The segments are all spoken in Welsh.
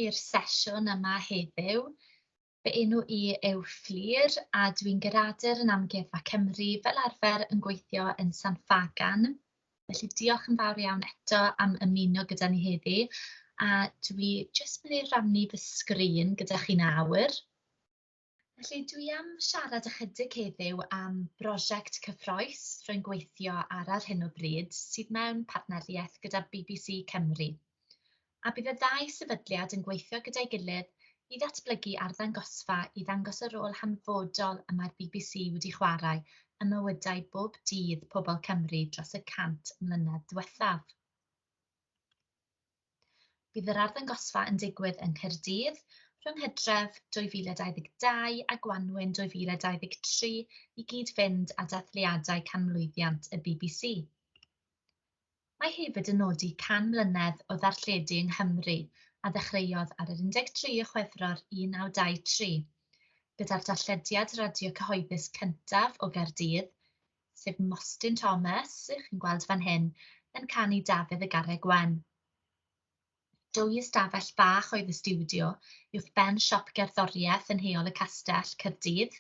i'r sesiwn yma heddiw. Fy enw i yw Fflur a dwi'n guradur yn Amgueddfa Cymru, fel arfer yn gweithio yn San Ffagan. Felly diolch yn fawr iawn eto am ymuno gyda ni heddi a dwi jyst mynd i rannu fy sgrin gyda chi nawr. Felly, dwi am siarad ychydig heddiw am brosiect cyffrous rwy'n gweithio ar ar hyn o bryd sydd mewn partneriaeth gyda BBC Cymru. A bydd y ddau sefydliad yn gweithio gyda'i gilydd i ddatblygu arddangosfa i ddangos y rôl hanfodol y mae'r BBC wedi chwarae ym mywydau bob dydd pobl Cymru dros y 100 mlynedd diwethaf. Bydd yr arddangosfa yn digwydd yng Nghaerdydd rhwng Hydref 2022 a Gwanwyn 2023 i gyd-fynd â dathliadau canmlwyddiant y BBC. Mae hefyd yn nodi 100 mlynedd o ddarlledu yng Nghymru a ddechreuodd ar yr 13 o Chwefror 1923, gyda'r darllediad radio cyhoeddus cyntaf o Gaerdydd, sef Mostyn Thomas, chi'n gweld fan hyn, yn canu Dafydd y Garreg Wen. Dwy ystafell fach oedd y stiwdio, uwch ben siop gerddoriaeth yn Heol y Castell, Caerdydd,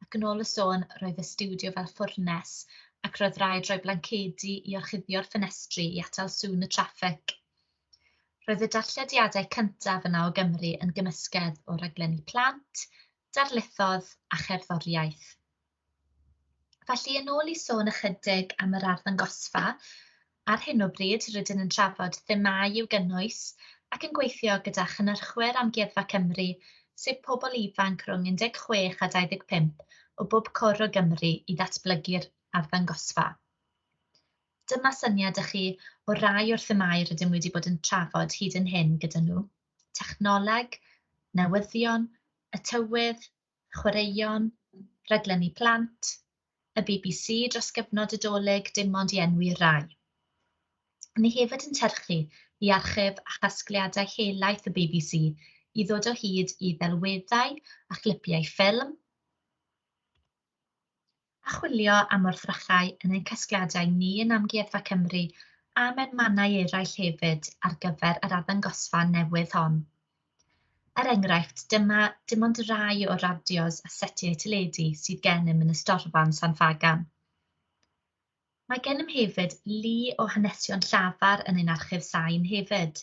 ac yn ôl y sôn roedd y stiwdio fel ffwrnes ac roedd rhaid rhoi blancedi i orchuddio'r ffenestri i atal sŵn y traffig. Roedd y darllediadau cyntaf yna o Gymru yn gymysgedd o raglenni plant, darlithoedd a cherddoriaeth. Felly, yn ôl i sôn ychydig am yr arddangosfa, ar hyn o bryd rydyn yn trafod themâu i'w gynnwys ac yn gweithio gyda chynhyrchwyr Amgueddfa Cymru, sef pobl ifanc rhwng 16 a 25 o bob cwr o Gymru i ddatblygu'r arddangosfa. Dyma syniad i chi o rai o'r themâu rydym wedi bod yn trafod hyd yn hyn gyda nhw: technoleg, newyddion, y tywydd, chwaraeon, rhaglenni plant, y BBC dros gyfnod y Dolig, dim ond i enwi rai. Ni hefyd yn tyrchu i archif a chasgliadau helaeth y BBC i ddod o hyd i ddelweddau a chlipiau ffilm, a chwilio am wrthrychau yn ein casgliadau ni yn Amgueddfa Cymru a mewn mannau eraill hefyd ar gyfer yr arddangosfa newydd hon. Er enghraifft, dyma dim ond rai o'r radios a setiau teledu sydd gennym yn y storfa yn San Ffagan. Mae gennym hefyd lu o hanesion llafar yn ein archif sain hefyd,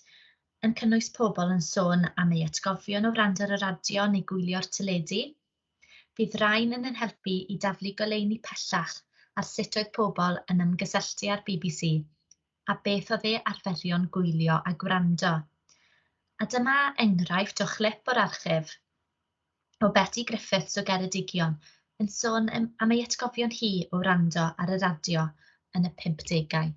yn cynnwys pobl yn sôn am eu atgofion o wrando ar y radio neu gwylio'r teledu. Bydd rhain yn ein helpu i daflu goleuni pellach ar sut oedd pobl yn ymgysylltu â'r BBC a beth oedd eu arferion gwylio a gwrando. A dyma enghraifft o chlip o'r archif o Beti Griffiths o Geredigion yn sôn am ei atgofion hi o wrando ar y radio yn y 50au.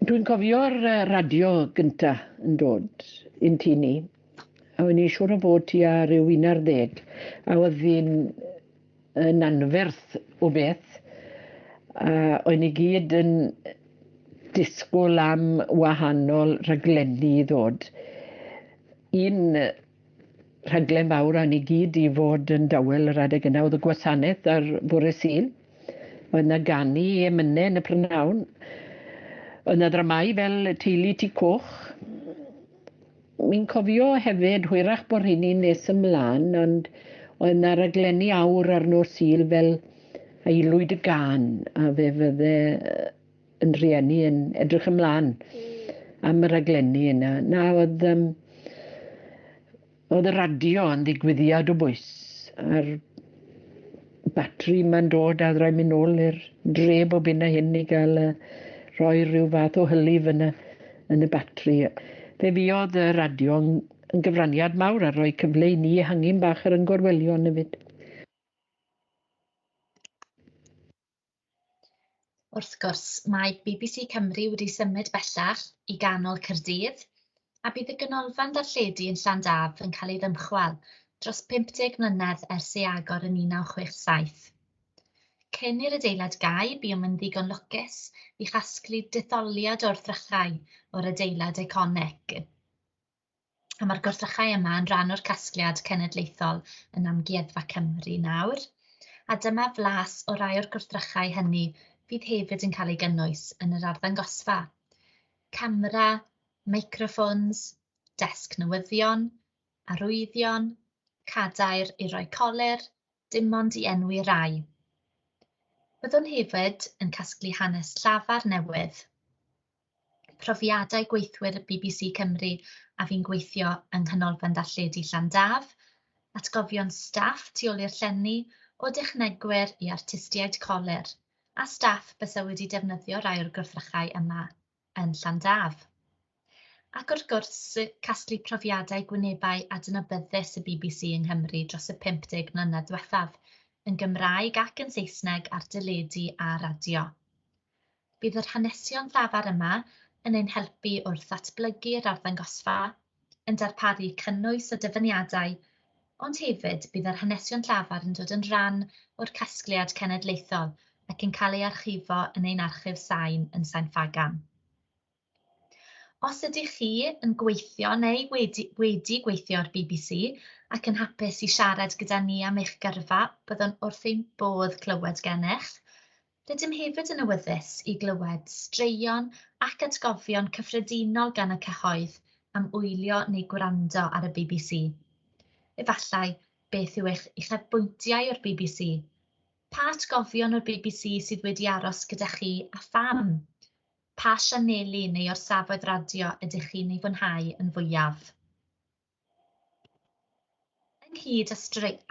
Dwi'n cofio'r radio gynta yn dod i'n tŷ ni, a o'n i'n siŵr o fod tua rhyw 11, a oedd hi'n yn anferth o beth, a o'n ni gyd yn disgwyl am wahanol rhaglenni i ddod. Un rhaglen fawr a ni gyd i fod yn dawel yr adeg yna oedd y gwasanaeth ar fore Sul. Oedd 'na ganu emynau yn y prynhawn. Oedd 'na ddramâu fel Teulu Tŷ Coch. Wi'n cofio hefyd, hwyrach bod rheini'n nes ymlaen, ond oedd 'na raglenni awr ar nos Sul fel Aelwyd y Gân, a fe fydde yn rhieni yn edrych ymlaen am y rhaglenni yna. Na, oedd, um, oedd y radio yn ddigwyddiad o bwys, a'r batri ma'n dod a rhaid mynd nôl i'r dre bob hyn a hyn i gael uh, rhoi rhyw fath o hylif yn y, yn y batri. Fe fuodd y radio yn, yn gyfraniad mawr a rhoi cyfle i ni ehangu'n bach ar ein gorwelion hefyd. Wrth gwrs, mae BBC Cymru wedi symud bellach i ganol Caerdydd, a bydd y ganolfan ddarlledu yn Llandaf yn cael ei ddymchwel dros 50 mlynedd ers ei agor yn 1967. Cyn i'r adeilad gau, buom yn ddigon lwcus i chasglu detholiad o wrthrychau o'r adeilad eiconig. A mae'r gwrthrychau yma yn rhan o'r casgliad cenedlaethol yn Amgueddfa Cymru nawr. A dyma flas o rai o'r gwrthrychau hynny fydd hefyd yn cael ei gynnwys yn yr arddangosfa. Camera, meicroffons, desg newyddion, arwyddion, cadair i roi colur, dim ond i enwi rai. Byddwn hefyd yn casglu hanes llafar newydd, profiadau gweithwyr y BBC Cymru a fu'n gweithio yng Nghanolfan Darlledu Llandaf, atgofion staff tu ôl i'r llenni, o dechnegwyr i artistiaid colur, a staff bysa wedi defnyddio rai o'r gwrthrychau yma yn Llandaf. Ac wrth gwrs, casglu profiadau gwynebau adnabyddus y BBC yng Nghymru dros y 50 mlynedd diwethaf, yn Gymraeg ac yn Saesneg ar deledu a radio. Bydd yr hanesion llafar yma yn ein helpu wrth ddatblygu'r arddangosfa, yn darparu cynnwys a dyfyniadau, ond hefyd bydd yr hanesion llafar yn dod yn rhan o'r casgliad cenedlaethol ac yn cael ei archifo yn ein archif sain yn Sain Ffagan. Os ydych chi yn gweithio neu wedi gweithio ar BBC ac yn hapus i siarad gyda ni am eich gyrfa, byddwn wrth ein bodd clywed gennych. Rydym hefyd yn awyddus i glywed straeon ac atgofion cyffredinol gan y cyhoedd am wylio neu gwrando ar y BBC. Efallai, beth yw eich uchafbwyntiau o'r BBC? Pa atgofion o'r BBC sydd wedi aros gyda chi a pham? Pa sianeli neu orsafoedd radio ydych chi'n ei fwynhau yn fwyaf? Ynghyd â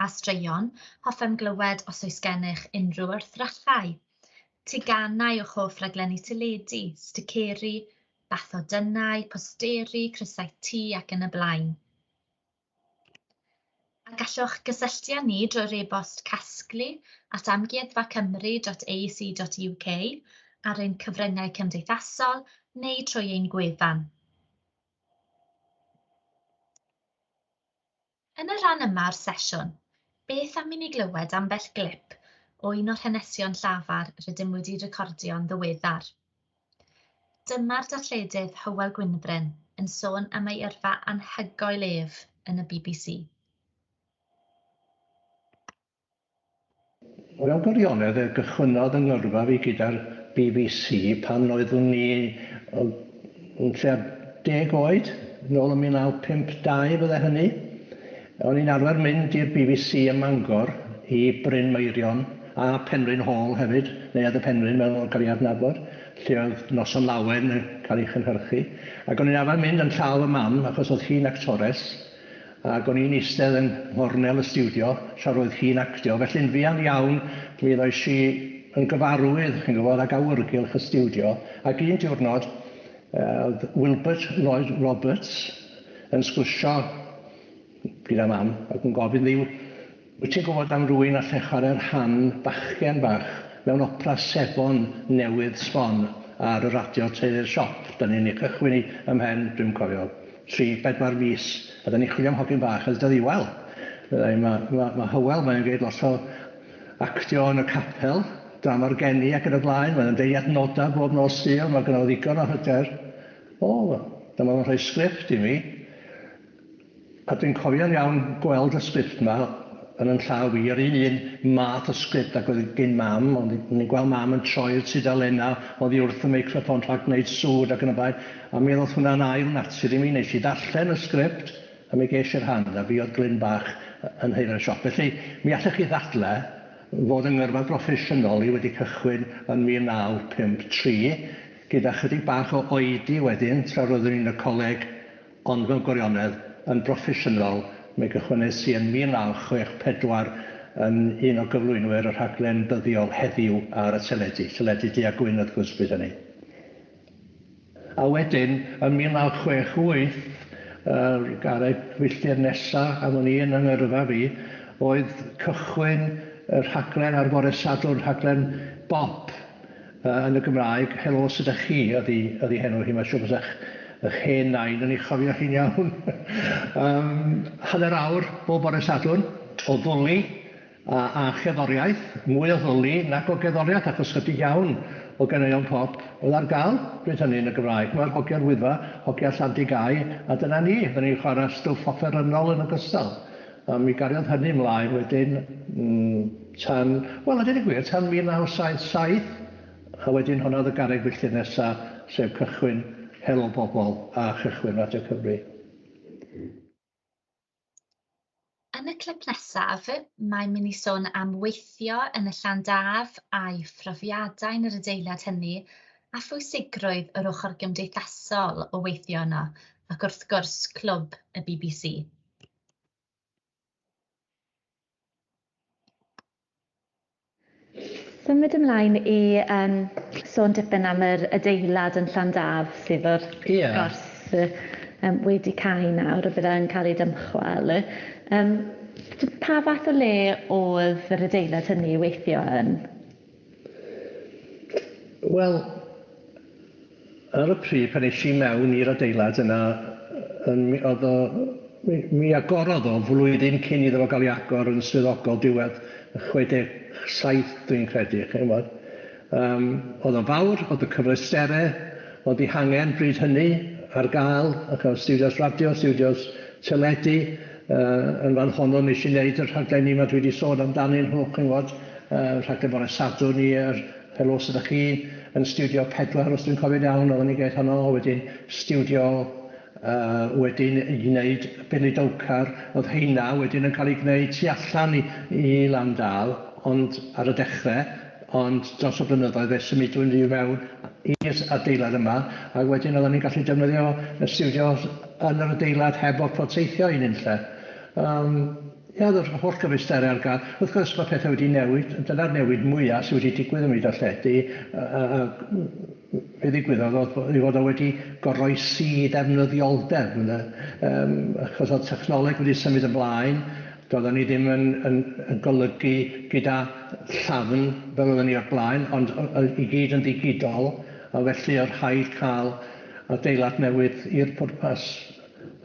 straeon, hoffem glywed os oes gennych unrhyw wrthrychau, teganau o'ch hoff raglenni teledu, sticeri, bathodynnau, posteri, crysau T ac yn y blaen. A gallwch gysylltu â ni drwy'r e-bost casglu@amgueddfacymru.ac.uk, ar ein cyfryngau cymdeithasol neu trwy ein gwefan. Yn y rhan yma o'r sesiwn, beth am i ni glywed ambell glip o un o'r hanesion llafar rydym wedi recordio'n ddiweddar. Dyma'r darlledydd Hywel Gwynfryn yn sôn am ei yrfa anhygoel ef yn y BBC. Mewn gwirionedd, fe gychwynnodd yng ngyrfa fi gyda'r BBC pan oeddwn i yn tua 10 oed, nôl yn 1952 fydde hynny. O'n i'n arfer mynd i'r BBC ym Mangor, i Bryn Meirion a Penrhyn Hall hefyd, Neuadd y Penrhyn fel o'n cael ei adnabod, lle oedd Noson Lawen yn cael ei chynhyrchu. Ac o'n i'n arfer mynd yn llaw fy mam, achos oedd hi'n actores, Ac o'n i'n eistedd yng nghornel y stiwdio tra roedd hi'n actio, felly'n fuan iawn mi ddois i yn gyfarwydd, chi'n gwybod, ag awyrgylch y stiwdio, ac un diwrnod oedd Wilbert Lloyd Roberts yn sgwrsio gyda mam ac yn gofyn iddi, wyt ti'n gwybod am rywun allai chwarae rhan bachgen bach mewn opera sebon newydd sbon ar y radio teulu'r siop? Da ni'n ei chychwyn hi ymhen, dwi'm cofio, tri, bedwar mis, a da ni'n chwilio am hogyn bach, a deudodd hi, wel, meddai, mae ma, ma Hywel, mae'n gwneud lot o actio yn y capel, drama'r geni ac yn y blaen, mae'n deud adnodau bob nos Sul, mae gynno fo ddigon o hyder. O, dyma fo'n rhoi sgript i mi, A dwi'n cofio'n iawn gweld y sgript 'ma yn 'yn llaw i, yr un un math o sgript ag oedd gin Mam, ond o'n i'n gweld Mam yn troi'r tudalennau oddi wrth y meicroffon rhag gwneud sŵd ac yn y blaen, a mi ddoth hwnna'n ail natur i mi, nes i ddarllen y sgript a mi ges i'r rhan, a fi oedd Glyn bach yn Nheulu'r Siop. Felly, mi allech chi ddadle fod 'y ngyrfa broffesiynol i wedi cychwyn yn 1953, gyda chydig bach o oedi wedyn tra roeddwn i'n y coleg, Ond mewn gwirionedd, yn broffesiynol, mi gychwynnes i yn 1964 yn un o gyflwynwyr y rhaglen dyddiol Heddiw ar y teledu, teledu du a gwyn wrth gwrs bryd hynny. A wedyn, yn 1968, yr garreg filltir nesa am wn i yn 'y ngyrfa fi, oedd cychwyn y rhaglen ar fore Sadwrn, rhaglen bop, Yn y Gymraeg, Helo sut ydach chi oedd hi oedd hi henw hi, mae'n siŵr bysa eich hen nain yn ei chofio hi'n iawn. Hanner awr bob bore Sadwrn o ddwli a, a cherddoriaeth, mwy o ddwli nag o gerddoriaeth achos chydig iawn o ganeuon pop oedd ar gael bryd hynny yn y Gymraeg. Mae'r hogia'r Wyddfa, hogia Llandygai a dyna ni, oedden ni'n chwarae stwff offerynnol yn ogystal. A mi gariodd hynny mlaen wedyn tan, wel a deud y gwir, tan 1977, a wedyn honna oedd y garreg filltir nesa, sef cychwyn Helo Bobol a chychwyn Radio Cymru. Yn y clip nesaf, mae'n mynd i sôn am weithio yn y Llandaf a'i phrofiadau yn yr adeilad hynny a phwysigrwydd yr ochr gymdeithasol o weithio yno, ac wrth gwrs clwb y BBC. Symud ymlaen i um, sôn dipyn am yr adeilad yn Llandaf sydd wrth gwrs wedi cau nawr a bydd e'n cael ei dymchwel. Pa fath o le oedd yr adeilad hynny i weithio yn? Wel, ar y pryd pan es i mewn i'r adeilad yna, oedd o, mi agorodd o flwyddyn cyn iddo fo gael ei agor yn swyddogol diwedd 67 dwi'n credu, chi'n gwybod. Oedd o'n fawr, oedd y cyfleusterau, oedd eu hangen bryd hynny ar gael, ac oedd stiwdios radio, stiwdios teledu, yn fan honno nes i wneud y rhaglenni yma dwi wedi sôn amdanyn nhw, chi'n gwybod, rhaglen bore Sadwrn i yr Helo sut ydych chi, yn stiwdio 4 os dwi'n cofio'n iawn, oedden ni'n gwneud honno, wedyn stiwdio wedyn i wneud Billy Dowcar, oedd heina wedyn yn cael ei gwneud tu allan i Landaf, ond ar y dechrau, ond dros y blynyddoedd fe symudwyd ni fewn i'r adeilad yma, ac wedyn oedden ni'n gallu defnyddio y stiwdios yn yr adeilad heb orfod teithio i nunlle. Ie, oedd yr holl gyfleusterau ar gael. Wrth gwrs, mae pethau wedi newid. Dyna'r newid mwyaf sydd wedi digwydd ym myd darlledu. Be ddigwyddodd oedd ei fod o wedi goroesi i ddefnyddioldeb, ynde? Achos oedd technoleg wedi symud ymlaen, doedden ni ddim yn golygu gyda llafn fel oedden ni o'r blaen, ond i gyd yn ddigidol, a felly oedd rhaid cael adeilad newydd i'r pwrpas.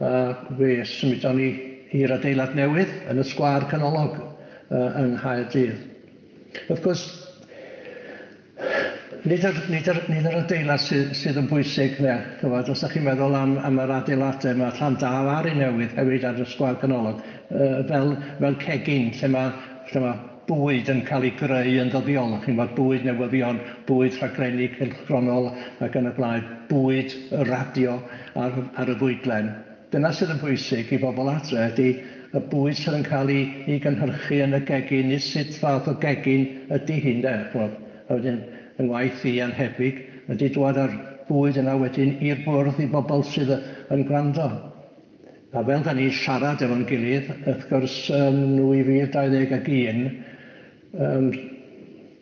A fe symudon ni i'r adeilad newydd yn y sgwâr canolog yng Nghaerdydd. Wrth gwrs, nid yr, nid yr, nid yr adeilad sydd, sydd yn bwysig, ne, chymod, os ydych chi'n meddwl am yr adeiladau, mae Llandaf ar ei newydd hefyd ar y sgwâr canolog, fel cegin lle mae bwyd yn cael ei greu yn ddyddiol, chi'n gwybod, bwyd newyddion, bwyd rhaglenni cylchgronol ac yn y blaen, bwyd y radio ar y fwydlen. Dyna sydd yn bwysig i bobl adre ydy y bwyd sydd yn cael ei gynhyrchu yn y gegin, nid sut fath o gegin ydy hi, ynde, ch'mod. A wedyn, yng ngwaith i anhebyg ydy dŵad â'r bwyd yna wedyn i'r bwrdd i bobl sydd yn gwrando. A fel da ni'n siarad efo'n gilydd, wrth gwrs yn 2021,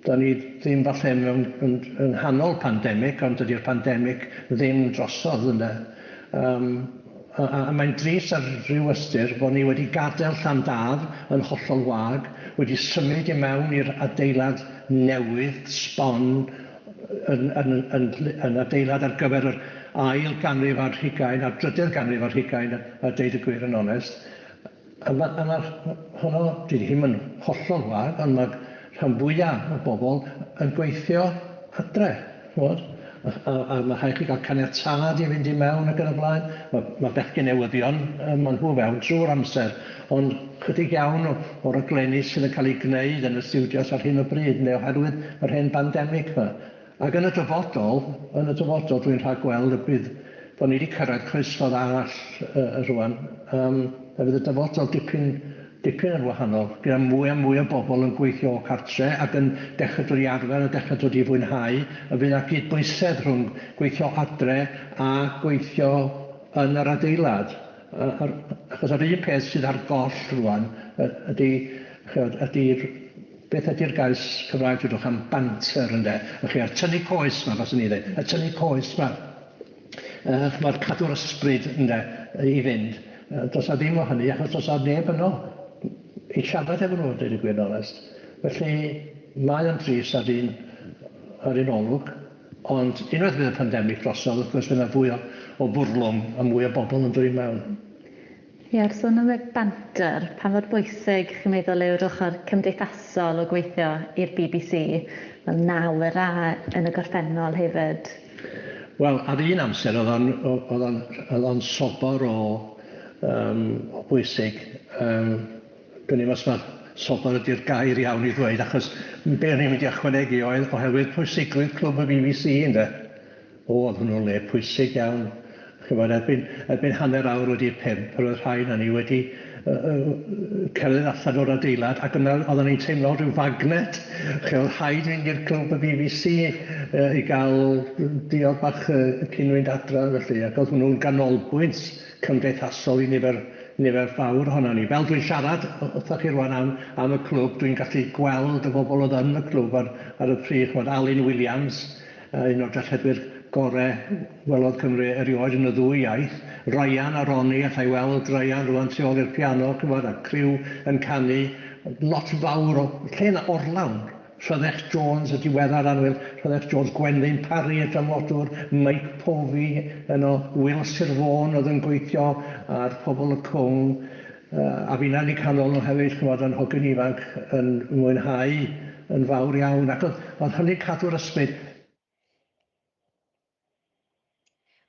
da ni ddim falle mewn yng nghanol pandemig, ond dydy'r pandemig ddim drosodd, ynde. A mae'n drist ar ryw ystyr bod ni wedi gadael Llandaf yn hollol wag, wedi symud i mewn i'r adeilad newydd, sbon, yn adeilad ar gyfer yr ail ganrif ar hugain a'r drydydd ganrif ar hugain, a deud y gwir yn onest. A ma honno, dydy hi'm yn hollol wag, ond mae rhan fwyaf o bobl yn gweithio adre, ch'mod? A mae rhaid chi gael caniatâd i fynd i mewn ac yn y blaen. Mae bechgyn newyddion, maen nhw fewn trwy'r amser, ond chydig iawn o raglenni sydd yn cael eu gwneud yn y stiwdios ar hyn o bryd, neu oherwydd yr hen pandemig yma. Ac yn y dyfodol dwi'n rhagweld y bydd bod ni wedi cyrraedd croesffordd arall rwan. A fydd y dyfodol dipyn yn wahanol, gyda mwy a mwy o bobl yn gweithio o cartre ac yn dechrau dod i arfer a dechrau dod i fwynhau, a fydd yna gydbwysedd rhwng gweithio adre a gweithio yn yr adeilad. Achos yr un peth sydd ar goll rwan ydy, ch'mod, ydy beth ydy'r gair Cymraeg dwedwch am banter, ynde? Chi, a'r tynnu coes 'ma, faswn i ddweud, y tynnu coes 'ma. Mae'r cadw'r ysbryd, ynde, i fynd. Does 'na ddim o hynny, achos does 'na neb yno i siarad efo nhw, dweud y gwir yn onest. Felly, mae o'n drist ar un olwg, ond unwaith fydd y pandemig drosodd, wrth gwrs fydd yna fwy o fwrlwm a mwy o bobl yn dod i mewn. Ie, wrth sôn am y banter, pa mor bwysig chi'n meddwl yw'r ochr cymdeithasol o gweithio i'r BBC fel nawr a yn y gorffennol hefyd? Wel, ar un amser oedd o'n sobor o bwysig. Dwi'n ddim os mae sobor ydy'r gair iawn i ddweud, achos be o'n i'n mynd i ychwanegu oedd oherwydd pwysigrwydd clwb y BBC, ynde. O, oedd hwnnw'n le pwysig iawn. Ch'mod, erbyn, erbyn 5:30, roedd rhai na ni wedi cerdded allan o'r adeilad ac yna oedden ni'n teimlo rhyw fagnet. Lle oedd rhaid fynd i'r clwb y BBC i gael diod bach cyn fynd adra felly, ac oedd hwnnw'n ganolbwynt cymdeithasol i nifer, nifer fawr ohono ni. Fel dwi'n siarad wrthych chi rwan am, am y clwb, dwi'n gallu gweld y bobl oedd yn y clwb ar, ar y pryd, ch'mod, Alun Williams, un o'r darlledwyr gorau welodd Cymru erioed yn y ddwy iaith. Ryan a Ronnie, allai weld Ryan rwan tu ôl i'r piano, ch'mod, a criw yn canu. Lot fawr o, lle yna orlawn. Rhyddech Jones, y diweddar annwyl, Rhyddech Jones, Gwenlyn Parry, y dramodwr, Mike Povey, yno, Will Sir Fôn oedd yn gweithio ar Pobol y Cwm, a fi'na yn eu canol nhw hefyd, ch'mod, yn hogyn ifanc yn mwynhau yn fawr iawn, ac oedd, oedd hynny'n cadw'r ysbryd.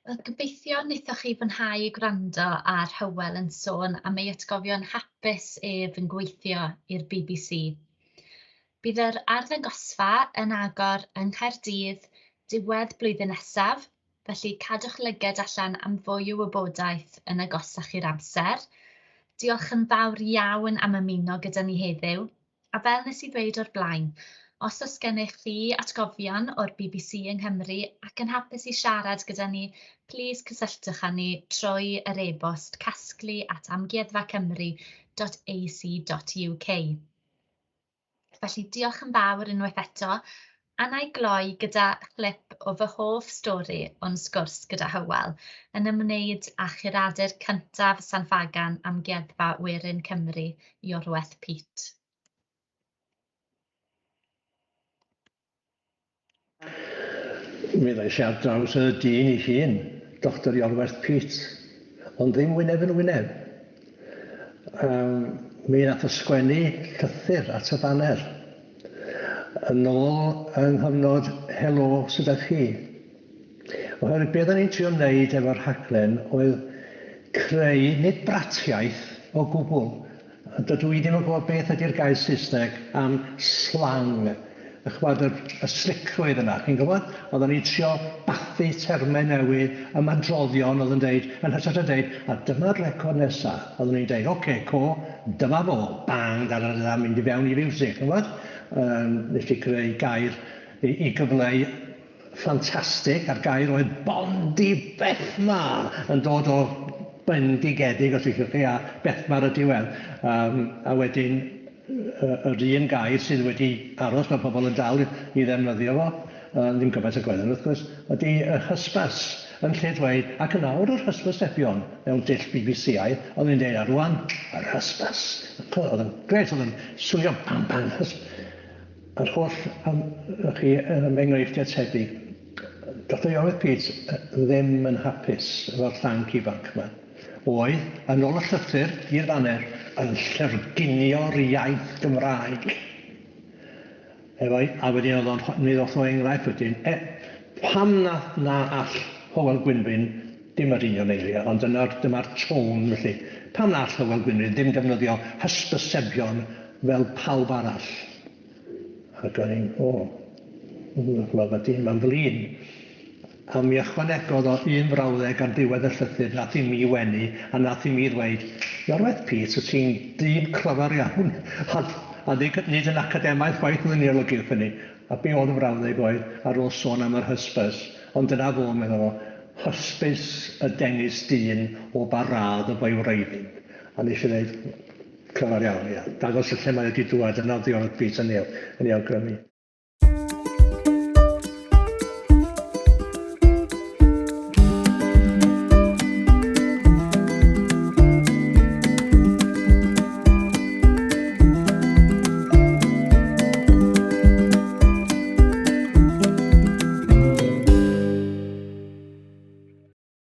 Wel, gobeithio wnaethoch chi fwynhau gwrando ar Hywel yn sôn am ei atgofion hapus ef yn gweithio i'r BBC. Bydd yr arddangosfa yn agor yng Nghaerdydd diwedd blwyddyn nesaf, felly cadwch lyged allan am fwy o wybodaeth yn agosach i'r amser. Diolch yn fawr iawn am ymuno gyda ni heddiw, a fel nes i ddweud o'r blaen, os oes gennych chi atgofion o'r BBC yng Nghymru ac yn hapus i siarad gyda ni, plîs cysylltwch â ni trwy yr e-bost casglu@amgueddfacymru.ac.uk. Felly diolch yn fawr unwaith eto, a na i gloi gyda chlip o fy hoff stori o'n sgwrs gyda Hywel yn ymwneud â churadur cyntaf San Ffagan Amgueddfa Werin Cymru, Iorwerth Peate. Mi ddois i ar draws y dyn ei hun, Doctor Iorwerth Peate, ond ddim wyneb yn wyneb. Mi nath o sgwennu llythyr at y Faner yn ôl yng nghyfnod Helo, sut ydach chi? Oherwydd be oedden ni'n trio wneud efo'r rhaglen oedd creu, nid bratiaith o gwbl, dydw i ddim yn gwybod beth ydy'r gair Saesneg am slang, ch'mod, yr y slicrwydd yna, chi'n gwybod? Oedden ni'n trio bathu termau newydd, ymadroddion oedd yn deud, yn hytrach na deud, a dyma'r record nesa, oedden ni'n deud, oce, co, dyma fo, bang, da da da da, mynd i fewn i fiwsig, chi'n gwybod? Um, nes i greu gair i, i gyfleu ffantastig, a'r gair oedd Bondi Bethma, yn dod o bendigedig, os liciwch chi, a Bethma ar y diwedd. Um, a wedyn, yr un gair sydd wedi aros, mae pobl yn dal i ddefnyddio fo, ddim gymaint o Gwennan wrth gwrs, ydy y hysbys, yn lle dweud, ac yn awr yr hysbysebion mewn dull BBC-aidd, oedd yn dweud, a rwan, yr hysbys. Oedd yn gret, oedd yn swnio bang bang, hysbys. Yr holl um, chi, um, enghreifftiau tebyg. Dr Iorwerth Peate ddim yn hapus efo'r llanc ifanc yma. Oedd, yn ôl y llythyr i'r Faner, yn llurgunio'r iaith Gymraeg. Efo, a wedyn oedd o'n, mi ddoth o enghraifft wedyn, e, pam na, na all Hywel Gwynfryn, dim yr union eiriau, ond dyna'r, dyma'r tôn felly, pam na all Hywel Gwynfryn ddim defnyddio hysbysebion fel pawb arall? Ac o'n i'n, o, wel, mae dyn ma'n flin. A mi ychwanegodd o un frawddeg ar ddiwedd y llythyr nath i mi wenu a nath i mi ddweud, Iorwerth Peate, wyt ti'n dyn clyfar iawn, a, a nid, nid yn academaidd chwaith oedden ni'n olygu wrth hynny. A be oedd y frawddeg oedd ar ôl sôn am yr hysbys, ond dyna fo, medda fo, hysbys y dengys dyn o ba radd y bo'i wreiddyn. A nes i ddeud, clyfar iawn, ia. Dangos y lle mae wedi dŵad, dyna oedd Iorwerth Peate yn ei, yn ei awgrymu.